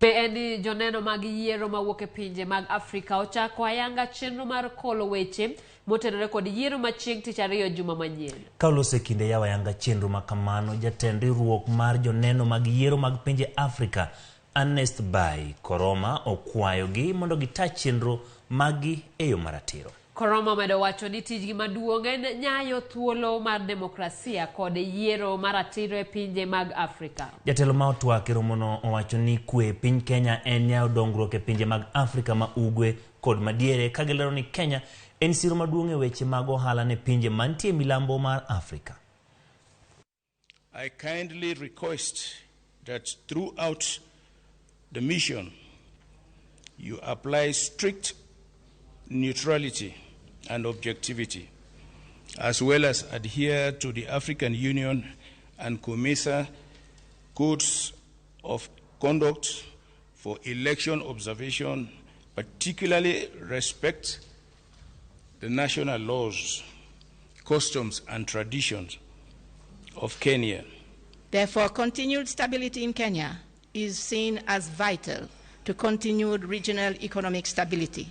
Be en ni joneno mag yiero mawuok e pinje mag Afrika ochako ayanga chenro mar kolo weche motenore kod yiero ma chieng' tich ariyo juma manyien. Ka oloso e kinde yawo ayanga chenro ma kamano, jatend riwruok mar joneno mag yiero mag pinje Afrika, Ernest Bai Koroma okwayogi mondo gita chenro maggi e yo maratiro. Koroma omedo wacho ni tijgi maduong' en nyayo thuolo mar demokrasia kod yiero maratiro e pinje mag Afrika. Jatelo ma otwak e romono owacho ni kwe e piny Kenya en nyayo dongruok e pinje mag Afrika ma ugwe kod madiere ka gilero ni Kenya en siro maduong' e weche mag ohala ne pinje mantie milambo mar Afrika. I kindly request that throughout the mission you apply strict neutrality and objectivity, as well as adhere to the African Union and COMESA codes of conduct for election observation, particularly respect the national laws, customs, and traditions of Kenya. Therefore, continued stability in Kenya is seen as vital to continued regional economic stability.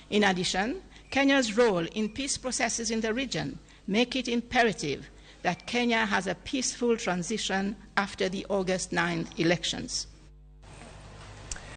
In addition, Kenya's role in peace processes in the region make it imperative that Kenya has a peaceful transition after the August 9th elections.